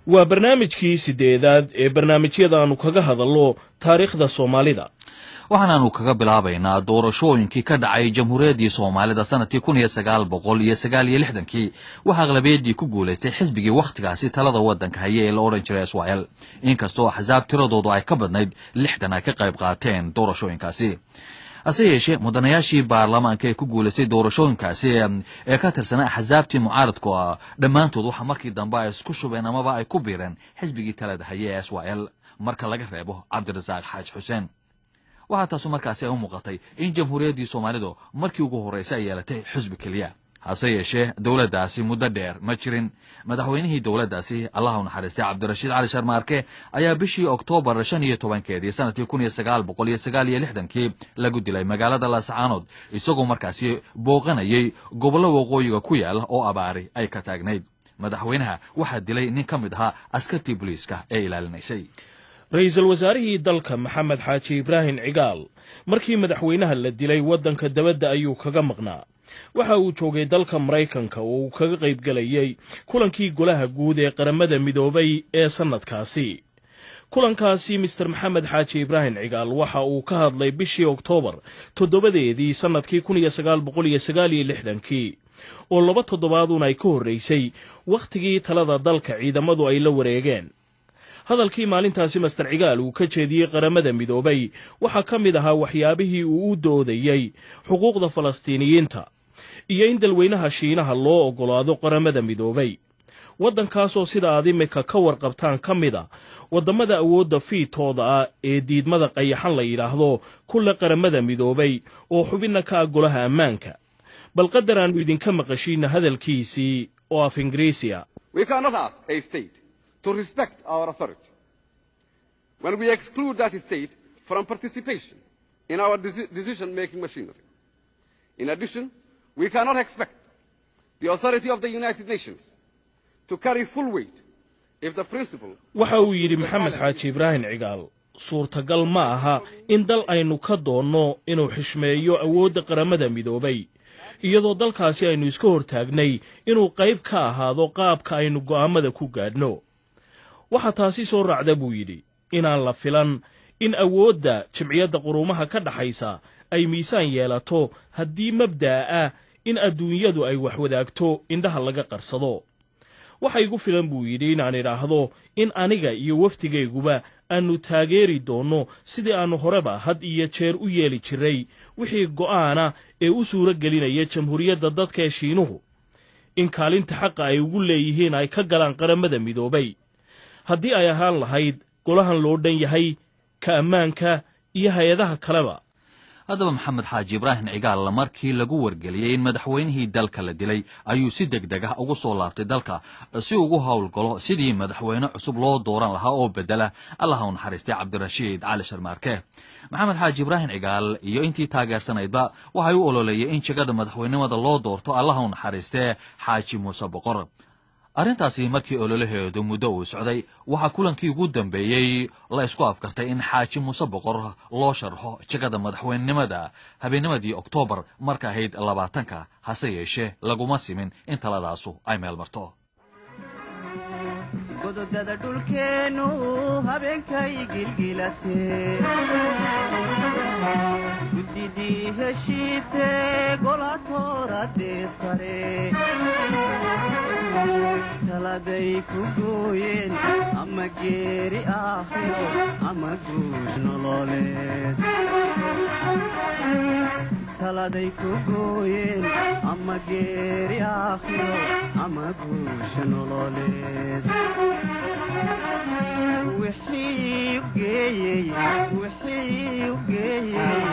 Waa barnaamijkii 8aad ee barnaamijyadaannu kaga hadallo taariikhda Soomaalida. Waxaanaanu kaga bilaabaynaa doorashooyinkii ka dhacay Jamhuuriyaddii Soomaalida sanadkii 1969-kii. Waxaa aqlabiyaddii ku guulaystay xisbigii wakhtigaasi talada waddanka haya ee la odhan jiray SYL, inkastoo axsaab tiradoodu ay ka badnayd 60 ay ka qayb qaateen doorashooyinkaasi. Hase yeeshee, mudanayaashii baarlamaanka ee ku guulaystay doorashooyinkaasi ee ka tirsanaa axsaabtii mucaaradku ah dhammaantood waxaa markii dambe ay isku shubeen amaba ay ku biireen xisbigii talada haya ee SYL, marka laga reebo Cabdirasaaq Xaaji Xuseen. Waxaa taasu markaasi ay u muuqatay in Jamhuuriyaddii Soomaalidu markii ugu horraysay ay yeelatay xusbi keliya. Hase yeeshee, dowladdaasi muddo dheer ma jirin. Madaxweynihii dowladdaasi, Allah u naxariistay, Cabdirashiid Cali Sharmaarke ayaa bishii Oktoobar 15-keedii sanadkii 1969-kii lagu dilay magaalada Laascaanood, isagoo markaasi booqanayay gobollo waqooyiga ku yaala oo abaari ay ka taagnayd. Madaxweynaha waxaa dilay nin ka mid ahaa askartii booliiska ee ilaalinaysay. Ra-iisul wasaarihii dalka, Maxamed Xaaji Ibraahim Cigaal, markii madaxweynaha la dilay waddanka dabadda ayuu kaga maqnaa. Waxa uu joogay dalka Maraykanka oo uu kaga qayb gelayey kulankii Golaha Guud ee Qaramada Midoobay ee sannadkaasi. Kulankaasi Mister Maxamed Xaaji Ibraahim Cigaal waxa uu ka hadlay bishii Oktoobar 7-deedii sannadkii 1969-kii, oo 2 toddobaadun ay ka horraysay wakhtigii talada dalka ciidamadu ay la wareegeen. Hadalkii maalintaasi Master Cigaal uu ka jeediyey Qaramada Midoobay waxaa ka mid ahaa waxyaabihii uu u doodayey xuquuqda Falastiiniyiinta iyo in dalweynaha Shiinaha loo oggolaado Qaramada Midoobay, waddankaasoo sida aad imika ka warqabtaan ka mid a waddamada awoodda fiitooda ah ee diidmada qayaxan la yidhaahdo kulle Qaramada Midoobay oo xubinna ka ah Golaha Ammaanka. Bal qadar aannu idinka maqashiinna hadalkiisii oo af Ingiriisiya. To respect our authority when we exclude that state from participation in our decision-making machinery. In addition, we cannot expect the authority of the United Nations to carry full weight if the principle Waxa uu yidhi Maxamed Xaaji Ibraahim Cigaal: "Suurtagal ma aha in dal aynu ka doonno inuu xishmeeyo awoodda Qaramada Midoobay, iyadoo dalkaasi aynu iska hortaagnay inuu qayb ka ahaado qaabka aynu go'aammada ku gaadhno. Waxaa taasi soo raacda," buu yidhi, "inaan la filan in awoodda Jimciyadda Quruumaha ka dhaxaysa ay miisaan yeelato haddii mabda'a ah in adduunyadu ay wax wadaagto indhaha laga qarsado. Waxa igu filan," buu yidhi, "inaan idhaahdo in aniga iyo wafdigayguba aannu taageeri doonno, sidii aannu horeba had iyo jeer u yeeli jiray, wixii go'aana ee u suuro gelinaya Jamhuuriyadda Dadka ee Shiinuhu in kaalinta xaqa ay ugu leeyihiin ay ka galaan Qaramada Midoobay, haddii ay ahaan lahayd golahan loo dhan yahay, ka ammaanka iyo hay-adaha kaleba." Haddaba, Maxamed Xaaji Ibraahim Cigaal markii lagu wargeliyey in madaxweynihii dalka la dilay ayuu si deg deg ah ugu soo laabtay dalka si ugu howlgalo sidii madaxweyne cusub loo dooran lahaa oo bedela, Allaha u naxariistay, Cabdirashiid Cali Sharmaarke. Maxamed Xaaji Ibraahim Cigaal iyo intii taageersanaydba waxay u ololeeyey in jagada madaxweynimada loo doorto, Allaha u naxariistee, Xaaji Muuse Boqor. Arrintaasi markii ololaheedu muddo uu socday, waxaa kulankii ugu dambeeyey la isku afkartay in Xaaji Muuse Boqor loo sharxo jagada madaxweynenimada habeennimadii Oktoobar marka ahayd 20-ka. Hase yeeshee, laguma simin in taladaasu ay meel marto. Gododada dhulkeennu habeenkay gilgilate, guddidii heshiise golatooradee sare taladay ku gooyeen, ama geeri aakhiro ama guush nololeed. Taladay ku gooyeen, ama geeri aakhiro ama guusha nololeed. Wixii u geeyey, wixii u geeyey,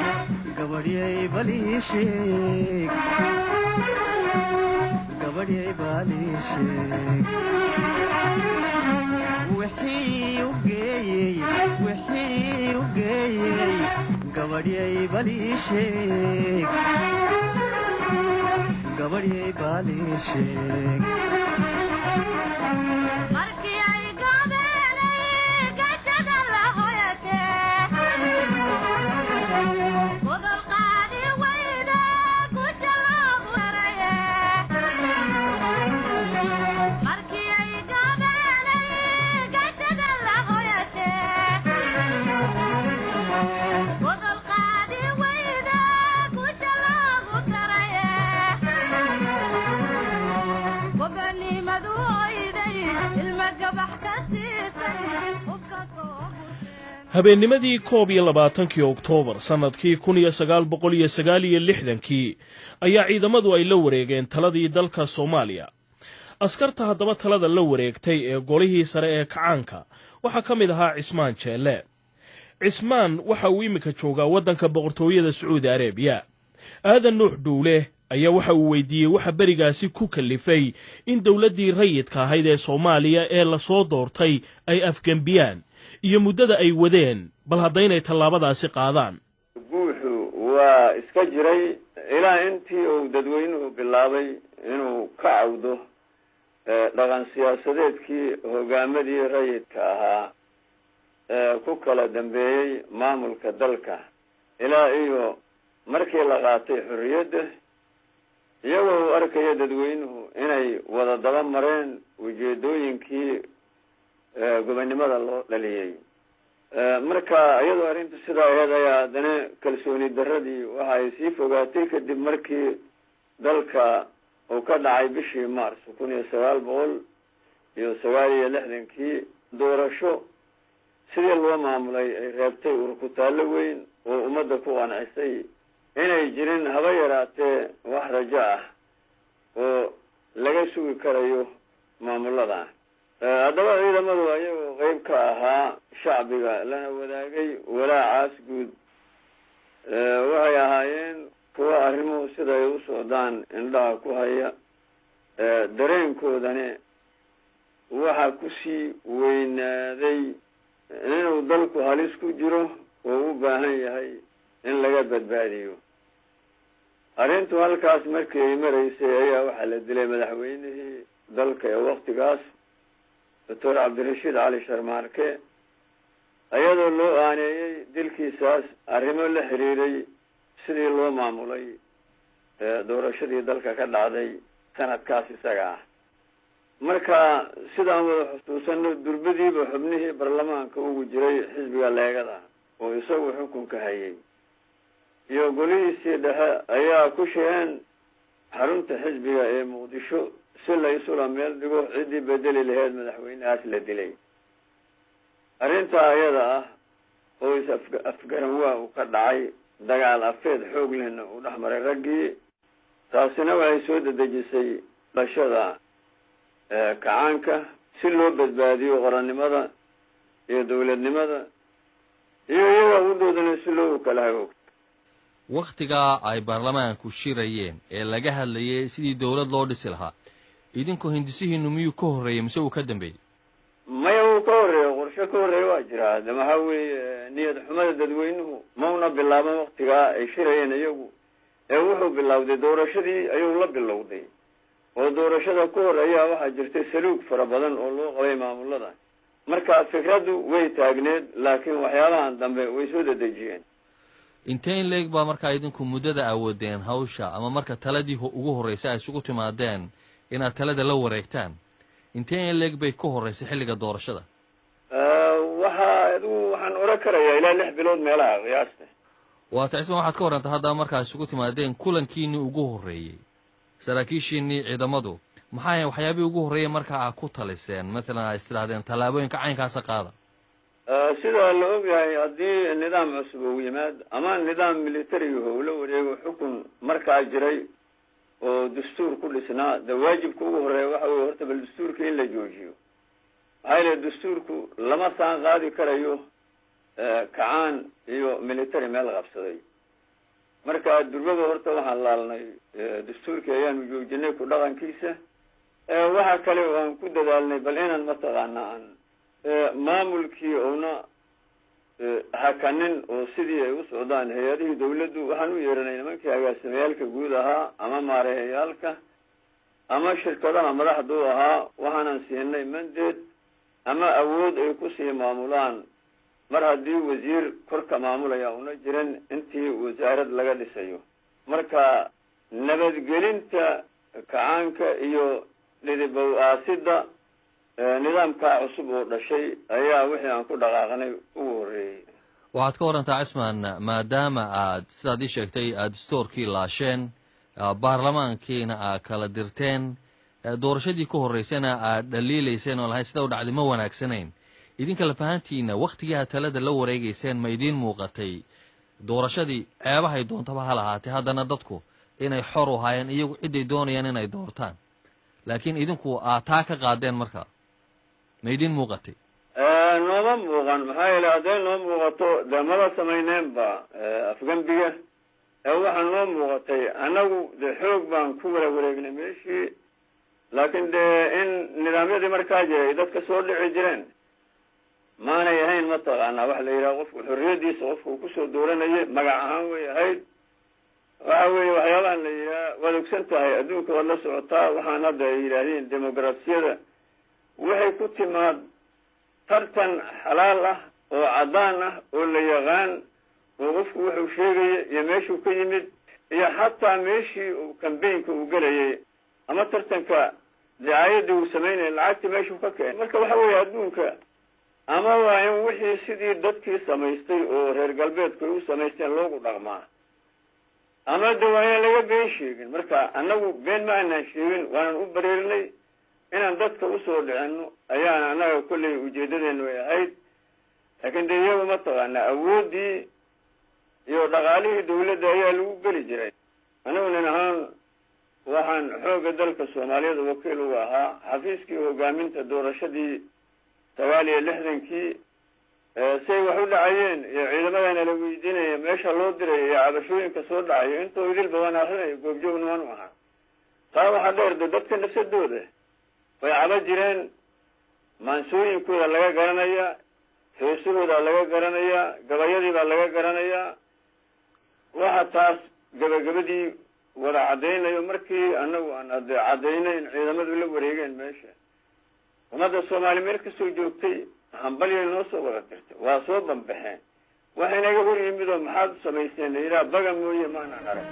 gabadhyay balii sheeg, gabadhyay balii sheeg. Wixii u geeyey, wixii u geeyey, gabadhyay balii sheeg, gabadhyay balii sheeg. Markii ay gabeelay gajada la hoyatee, godol qaadi wayda guja loogu daraye. Markii ay gabeelay Habeennimadii 21-kii Oktoobar sannadkii 1969-kii ayaa ciidamadu ay la wareegeen taladii dalka Soomaaliya. Askarta haddaba talada la wareegtay ee golihii sare ee kacaanka waxaa ka mid ahaa Cismaan Jeelle. Cismaan waxa uu iminka joogaa waddanka Boqortooyada Sacuudi Areebiya. Aadan Nuux Dhuule ayaa waxa uu weydiiyey waxa berigaasi ku kallifay in dowladdii rayidka ahayd ee Soomaaliya ee lasoo doortay ay afgembiyaan iyo muddada ay wadeen bal haddaynay tallaabadaasi qaadaan. Guuxu waa iska jiray ilaa intii uu dadweynuhu bilaabay inuu ka cawdo dhaqan siyaasadeedkii hogaamadii rayidka ahaa ee ku kala dambeeyey maamulka dalka ilaa iyo markii la qaatay xorriyadda, iyagoo uu arkaya dadweynuhu inay wada daba mareen ujeedooyinkii gobonnimada loo dhaliyey. Marka iyadoo arrintu sidaa aheyd ayaa haddana kalsooni darradii waxa ay sii fogaatay kadib markii dalka uu ka dhacay bishii Mars 1969-kii doorasho sidii loo maamulay ay reebtay urkutaallo weyn oo ummadda ku qancisay inay jirin haba yaraatee wax rajo ah oo laga sugi karayo maamulada. Haddaba ciidamadu ayagoo qeyb ka ahaa shacbiga lana wadaagay walaacaas guud, waxay ahaayeen kuwa arrimuhu siday u socdaan indhaha ku haya. Dareenkoodani waxaa kusii weynaaday inuu dalku halis ku jiro oo u baahan yahay in laga badbaadiyo. Arrintu halkaas markii ay maraysay ayaa waxaa la dilay madaxweynihii dalka ee waktigaas, Doctor Cabdirashiid Cali Sharmaarke, iyadoo loo aaneeyey dilkiisaas arrimo la xiriiray sidii loo maamulay doorashadii dalka ka dhacday sanadkaas isaga ah. Marka sidaan wada xusuusano, durbadiiba xubnihii baarlamaanka ugu jiray xisbiga Leegada oo isagu xukunka hayay iyo golihiisii dhexe ayaa ku shireen xarunta xisbiga ee Muqdisho si la isula meel dhigo ciddii bedeli laheyd madaxweynehaas la dilay. Arrintaa ayada ah oo is afgaran waa uu ka dhacay, dagaal afeed xoog lehna uu dhex maray raggii, taasina waxay soo dedejisay dhashada kacaanka si loo badbaadiyo qorannimada iyo dowladnimada iyo iyaga udhoodana si loo kala hagoog. Wakhtigaa ay baarlamaanku shirayeen ee laga hadlayay sidii dowlad loo dhisi lahaa, idinku hindisihiinu miyuu ka horreeyey mise uu ka dambeeyey? Maya, uu ka horreeyo. Qorshe ka horreeya waa jiraa. De maxaa weeye, niyad xumada dadweynuhu mauna bilaaban waktigaa ay shirayeen iyagu ee wuxuu bilowday doorashadii ayuu la bilowday, oo doorashada ka hor ayaa waxaa jirtay saluug fara badan oo loo qabay maamulada. Marka fikraddu way taagneed, laakiin waxyaabahan dambe way soo dedejiyeen. Intee in leeg baa markaa idinku muddada awoodeen hawsha, ama marka taladii ugu horreysay ay isugu timaadeen inaad talada la wareegtaan, intee in leeg bay ka horreysay xilliga doorashada? Waxaa adigu waxaan oran karayaa ilaa 6 bilood meelaha qiyaasta. Waa tacisman. Waxaad ka warrantaa haddaba markaa isugu timaadeen kulankiinii ugu horreeyey, saraakiishiinii ciidamadu maxay waxyaabihii ugu horreeyey markaa aad ku taliseen, matalan ay istidhahdeen tallaabooyinka caynkaasa qaada? Sida la ogyahay, haddii nidaam cusub uu yimaad ama nidaam militariga uu la wareego xukun markaa jiray oo dastuur ku dhisnaa, de waajibka ugu horreeya waxa weye horta bal dastuurka in la joojiyo. Maxaa yeele dastuurku lama saan qaadi karayo kacaan iyo military meel qabsaday. Marka durbaba horta waxaan laalnay dastuurkii, ayaanu joojinay ku dhaqankiisa. Waxa kale oo aan ku dadaalnay bal inaan mataqaana aan maamulkii una hakanin oo sidii ay u socdaan hay-adihii dawladdu. Waxaan u yeeranay nimankii agaasimayaalka guud ahaa ama maareeyayaalka ama shirkadaha madaxda u ahaa. Waxaanan siinay mandate ama awood ay kusii maamulaan mar haddii wasiir korka maamulaya una jirin intii wasaarad laga dhisayo. Marka nabadgelinta kacaanka iyo dhidibow aasidda nidaamkaa cusub oo dhashay ayaa wixii aan ku dhaqaaqnay ugu horreeyey. Waxaad ka warantaa, Cismaan, maadaama aad sidaad ii sheegtay aad dastuurkii laasheen, baarlamaankiina aad kala dirteen, doorashadii ka horreysana aad dhaliilayseen oo lahayd sida u dhacday ma wanaagsanayn, Idinka lafahantiina, wakhtigii aad talada la wareegeyseen, ma idiin muuqatay doorashadii, ceebahay doontaba ha lahaatee, haddana dadku inay xor u ahaayeen iyagu cidday doonayaan inay doortaan, laakiin idinku aad taa ka qaadeen? Marka ma idiin muuqatay? Nooma muuqan. Maxaa yeele, hadday noo muuqato, dee maba samayneenba afgembiga. Ee waxaa noo muuqatay, annagu dee xoog baan ku wara wareegnay meeshii, laakiin dee in nidaamyadii markaa jiray dadka soo dhici jireen maanay ahayn. Mataqaanaa, waxa la yidhaha qofku xorriyaddiisa qofka uu kusoo dooranayay magac ahaan way ahayd. Waxa weeye, waxyaabahan la yidhaha, waad ogsan tahay, adduunka waad la socotaa, waxaan hadda ay yidhaahdeen demoqrasiyada waxay ku timaad tartan xalaal ah oo caddaan ah oo la yaqaan, oo qofku wuxuu sheegaya iyo meeshuu ka yimid iyo xataa meeshii uu campaignka uu gelayay ama tartanka dacaayadii uu samaynayay lacagtii meeshuu ka keenay. Marka waxa weeye, adduunka ama waa in wixii sidii dadkii samaystay oo reer galbeedku ay u samaysteen loogu dhaqmaa, ama de waa inaan laga been sheegin. Marka annagu been ma aanan sheegin, waanan u bareerinay inaan dadka usoo dhicino ayaan annaga kolley ujeedadeenu ay ahayd. Laakiin de iyagu, mataqaanaa, awooddii iyo dhaqaalihii dawladda ayaa lagu geli jiray. Anigu nin ahaan waxaan xoogga dalka Soomaaliyeed wakiil uga ahaa xafiiskii hogaaminta doorashadii 69-kii. Say wax u dhacayeen iyo ciidamadana la weydiinaya, meesha loo diray iyo cabashooyinka soo dhacayo, intoo idilba waan akrinayo, goobjoogna waan u ahaa. Taa waxaa dheer, de dadka nafsadooda way caba jireen, maansooyinkooda laga garanayaa, heesahooda laga garanayaa, gabayadii baa laga garanayaa. Waxa taas gabagabadii wada caddaynayo, markii annagu aan ade caddaynay in ciidamadu la wareegeen meesha, ummadda Soomaali meel kasoo joogtay hambalyay noo soo wada dirtay, waa soo bambaxeen. Waxaynaga hor yimid oo "Maxaad u samayseen?" la yidhaha, baga mooye maanaan arag.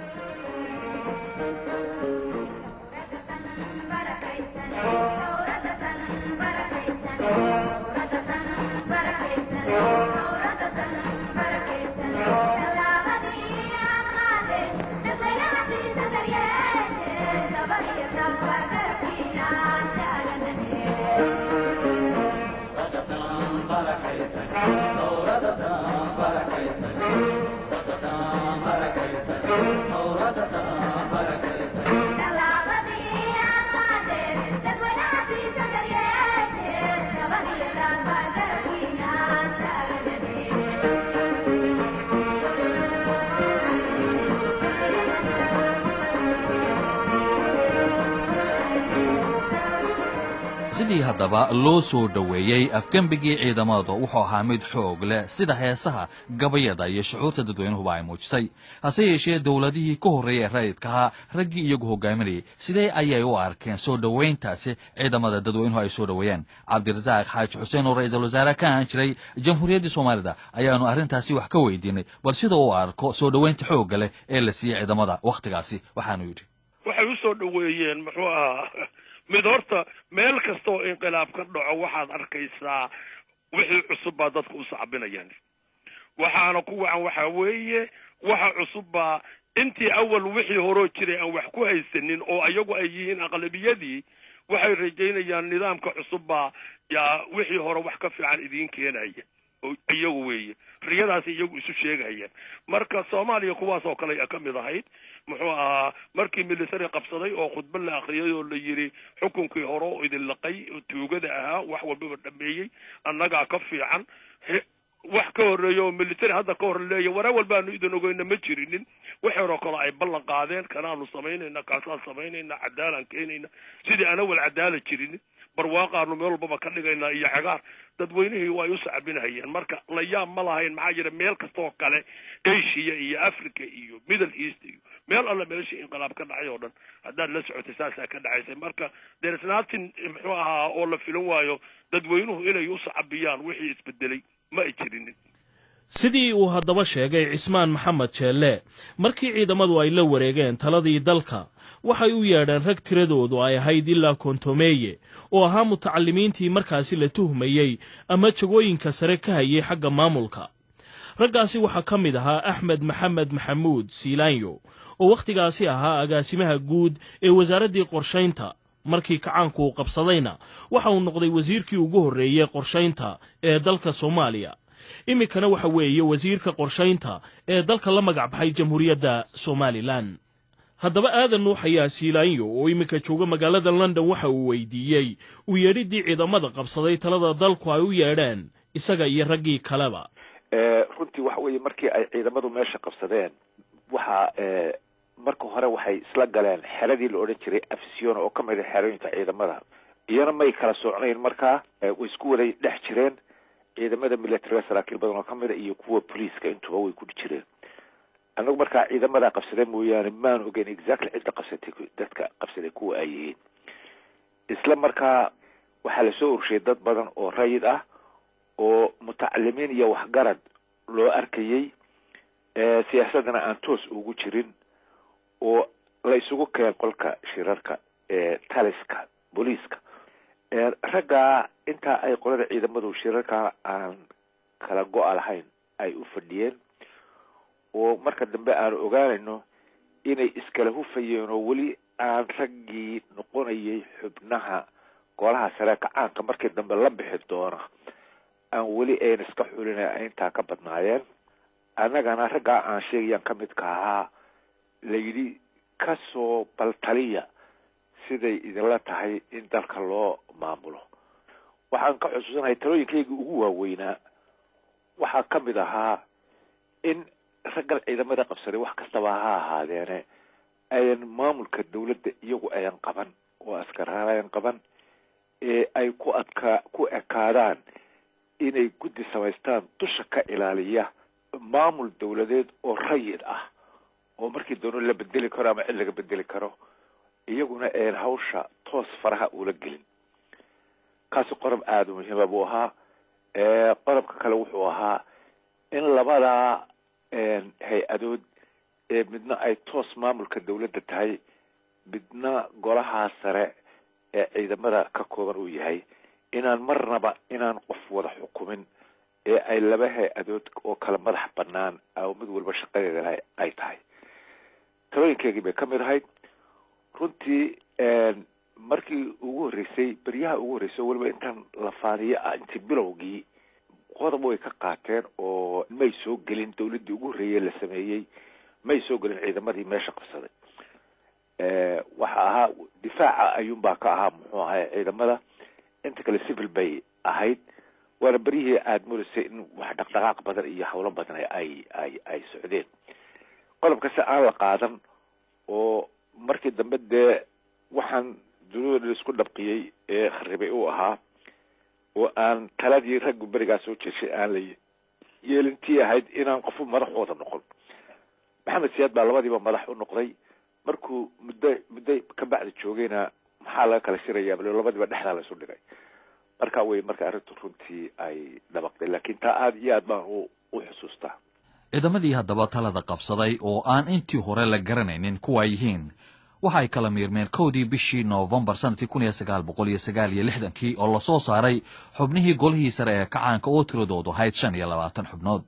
Sidii haddaba loo soo dhoweeyey afgembigii ciidamadu wuxuu ahaa mid xoog leh, sida heesaha, gabayada iyo shucuurta dadweynuhuba ay muujisay. Hase yeeshee, dowladihii ka horreeyay ee rayidkahaa, raggii iyagu hogaaminayay, sidee ayay u arkeen soo dhoweyntaasi ciidamada dadweynuhu ay soo dhoweeyeen? Cabdirasaaq Xaaji Xuseen, oo ra-iisul wasaare ka ahaan jiray Jamhuuriyaddii Soomaalida, ayaanu arrintaasi wax ka weydiinay, bal sida uu arko soo dhoweynta xoogga leh ee la siiyey ciidamada wakhtigaasi. Waxaanu yidhi: Waxay u soo dhoweeyeen, muxuu ahaa, mid horta meel kasta oo inqilaab ka dhaco waxaad arkaysaa wixii cusub baa dadka u sacbinayaan. Waxaana ku wacan waxa weeye, waxa cusub baa intii awal wixii horoo jiray aan wax ku haysanin oo iyagu ay yihiin aqlabiyadii. Waxay rajaynayaan nidaamka cusub baa yaa wixii hore wax ka fiican idiin keenaya, oo iyagu weeye riyadaasi iyagu isu sheegayaan. Marka Soomaaliya kuwaas oo kale ka mid ahayd. Muxuu ahaa, markii military qabsaday oo khudba la akriyay oo la yidhi xukunkii hore oo idin laqay oo tuugada ahaa, wax walbaba dhameeyey, annagaa ka fiican, wax ka horreeya oo military hadda ka hor leeya waraa walbaanu idin ogeyna ma jirinin. Waxooroo kale ay ballan qaadeen, kanaanu samaynayna, kaasaan samaynayna, cadaalaan keenayna, sidii aan awal cadaala jirinin, barwaaqaanu meel walbaba ka dhigaynaa iyo cagaar, dadweynihii way u sacbinahayeen. Marka la yaab ma lahayn, maxaa jira, meel kastoo kale, Asia iyo Africa iyo Middle East iyo meel alla meeshii inqilaab ka dhacay oo dhan haddaad la socotay, saasaa ka dhacaysay. Marka there is nothing, muxuu ahaa, oo la filan waayo dadweynuhu inay u sacbiyaan wixii isbedelay ma ay jirinin. Sidii uu haddaba sheegay Cismaan Maxamed Jeelle, markii ciidamadu ay la wareegeen taladii dalka, waxay u yeedheen rag tiradoodu ay ahayd ilaa kontomeeye oo ahaa mutacalimiintii markaasi la tuhmayey ama jagooyinka sare ka hayay xagga maamulka. Raggaasi waxaa ka mid ahaa Axmed Maxamed Maxamuud Siilaanyo, oo wakhtigaasi ahaa agaasimaha guud ee wasaaraddii qorshaynta. Markii kacaanku uu qabsadayna waxa uu noqday wasiirkii ugu horreeyey qorshaynta ee dalka Soomaaliya. Iminkana waxa weeye wasiirka qorshaynta ee dalka la magac baxay Jamhuuriyadda Somalilan. Haddaba Aadan Nuux ayaa Siilaanyo oo iminka jooga magaalada London waxa uu weydiiyey u yeedhiddii ciidamada qabsaday talada dalku ay u yeedheen isaga iyo raggii kaleba. Runtii waxa weeye, markii ay ciidamadu meesha qabsadeen, waxa marka hore waxay isla galeen xeradii la odhan jiray Afisyoon oo ka mid a xerooyinka ciidamada. Iyana may kala socnayn, markaa way isku waday dhex jireen ciidamada militariga, saraakiil badan oo kamid a iyo kuwa boliiska intuba way ku jireen. Annagu markaa ciidamada qabsadee mooyaane maan ogeyn exactly cidda qabsatay, dadka qabsaday kuwa ay yihiin. Isla markaa waxaa lasoo urshiyay dad badan oo rayid ah oo mutacalimiin iyo waxgarad loo arkayey, siyaasadana aan toos ugu jirin, oo la isugu keen qolka shirarka ee taliska booliiska. Raggaa intaa ay qolada ciidamadu shirarka aan kala go-a lahayn ay u fadhiyeen, oo marka dambe aanu ogaanayno inay iskala hufayeen oo weli aan raggii noqonayay xubnaha golaha sare kacaanka markii dambe la bixi doona aan weli ayna iska xulina, ay intaa ka badnaayeen. Annagana raggaa aan sheegayaan ka midka ahaa la yidhi kasoo baltaliya siday idinla tahay in dalka loo maamulo. Waxaan ka xusuusanahay talooyinkaygii ugu waaweynaa waxaa ka mid ahaa in raggan ciidamada qabsaday, wax kastaba ha ahaadeene, ayan maamulka dawladda iyagu ayan qaban oo askarahaan ayan qaban, ee ay ku adkaa ku ekaadaan inay guddi samaystaan dusha ka ilaaliya maamul dawladeed oo rayid ah, oo markii doono la bedeli karo ama cid laga bedeli karo, iyaguna een hawsha toos faraha ula gelin. Kaasi qodob aada u muhiima buu ahaa. Qodobka kale wuxuu ahaa in labadaa hay-adood ee midna ay toos maamulka dawladda tahay, midna golaha sare ee ciidamada ka kooban uu yahay, inaan marnaba inaan qof wada xukumin ee ay laba hay-adood oo kala madax banaan oo mid walba shaqadeeda lahay ay tahay. Talooyinkeygii bay ka mid ahayd. Runtii markii ugu horreysay, beryaha ugu horreysay, weliba intaan lafaaniyo ah, intii bilowgii qodob way ka qaateen oo may soo gelin dawladdii ugu horreeyey la sameeyey, may soo gelin ciidamadii meesha qabsaday. Waxa ahaa difaaca ayuunbaa ka ahaa, muxuu ahay, ciidamada inta kale civil bay ahayd. Waana beryihii aada moodasay in wax dhaqdhaqaaq badan iyo howlo badan ay socdeen. Qodobka si aan la qaadan oo markii dambe dee waxaan dunida laisku dhabqiyey ee kharibay uu ahaa, oo aan taladii raggu berigaa soo jeeshay aan la yeelintii ahayd inaan qofu madaxooda noqon. Maxamed Siyaad baa labadiiba madax u noqday. Markuu muddo ka bacdi joogayna maxaa laga kala shirayaa, bal labadiiba dhexdaa la isu dhigay. Marka wey marka arrintu runtii ay dhabaqday, laakiin taa aada iyo aad baan u xusuustaa. Ciidamadii haddaba talada qabsaday oo aan intii hore la garanaynin kuwa yihiin waxa ay kala miirmeen 1dii bishii Noofembar sanadkii 1969kii, oo lasoo saaray xubnihii golihii sare ee kacaanka oo tiradoodu ahayd 25 xubnood.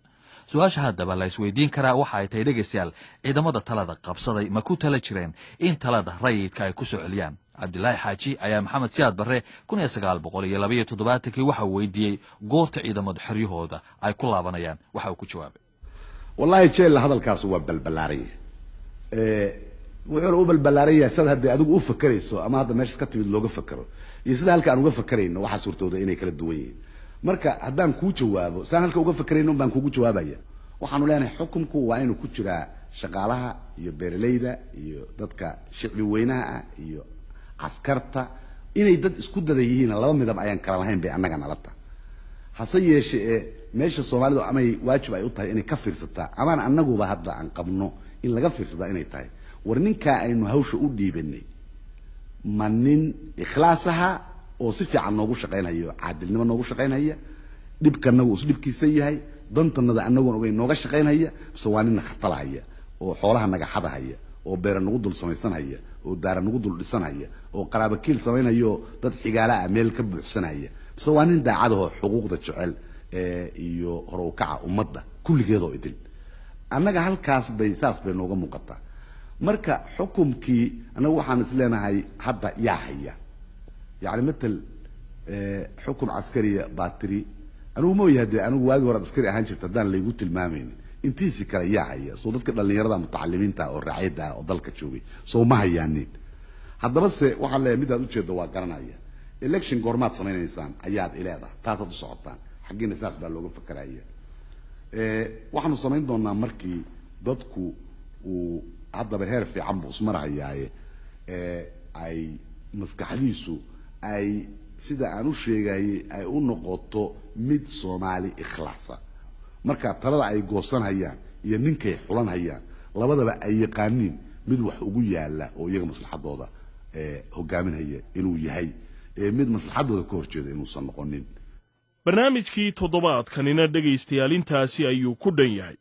Su-aasha haddaba la isweydiin karaa waxa ay tahay, dhegaystayaal, ciidamada talada qabsaday ma ku tala jireen in talada rayidka ay ku soo celiyaan? Cabdilaahi Xaaji ayaa Maxamed Siyaad Barre 1972kii waxa uu weydiiyey goorta ciidamadu xeryahooda ay ku laabanayaan. Waxa uu ku jawaabay: Wallaahi jeella, hadalkaas waa balbalaaran yahay. Wuxuuna u balbalaaran yahay sad haddii adigu u fakerayso ama hadda meesha ka timid looga fakero iyo sida halka aan uga fakerayno, waxaa suurtooda inay kala duwan yihiin. Marka haddaan kuu jawaabo, sidaan halka uga fakerayno baan kugu jawaabaya. Waxaanu leenahay xukumku waa inuu ku jiraa shaqaalaha iyo beeralayda iyo dadka shicbi weynaha ah iyo caskarta, inay dad isku dada yihiin, laba midab ayaan kala lahayn bay annaga nala tahay. Hase yeeshe ee meesha Soomaalidu amay waajib ay u tahay inay ka fiirsataa, amaan annaguba hadda aan qabno in laga fiirsadaa, inay tahay: war ninkaa aynu hawsha u dhiibanay ma nin ikhlaas aha oo si fiican noogu shaqaynhayo, caadilnimo noogu shaqaynhaya, dhibkanagu is dhibkiisa yahay, dantanada anagoon ogeyn nooga shaqaynhaya, mise waa nin khatalahaya oo xoolaha naga xadahaya oo beera nagu dul samaysanhaya oo daara nagu dul dhisanhaya oo qaraabakiil samaynhayo, dad xigaala ah meel ka buuxsanhaya, mise waa nin daacadahoo xuquuqda jecel iyo hor u kaca ummadda kulligeedoo idil? Annaga halkaas bay saas bay nooga muuqataa. Marka xukumkii annagu waxaan is leenahay hadda yaa haya Yacni matal xukun caskariya baa tiri. Anigu ma oyahay dee, anigu waagi horaad askari ahaan jirta haddaan laygu tilmaamaynin. Intiisi kale yaa haya? Soo dadka dhallinyarada mutacalimiinta oo racyadda ah oo dalka joogay soo ma hayaanin? Haddaba se waxaan leeyahay, midaad ujeeddo waa garanaya. Election goormaad samaynaysaan ayaad ileedahay, taasaad u socotaan xaggiina, saas baa looga fakaraya. Waxaanu samayn doonaa markii dadku uu haddaba heer fiican buu ismarahayaaye, ay maskaxdiisu ay sida aan u sheegayay ay u noqoto mid Soomaali ikhlaasa, marka talada ay goosanhayaan iyo ninkay xulanhayaan labadaba ay yaqaaniin mid wax ugu yaala oo iyaga maslaxadooda hogaaminhaya inuu yahay, mid maslaxadooda ka horjeeda inuusan noqonin. Barnaamijkii toddobaadkanina, dhegaystayaal, intaasi ayuu ku dhan yahay.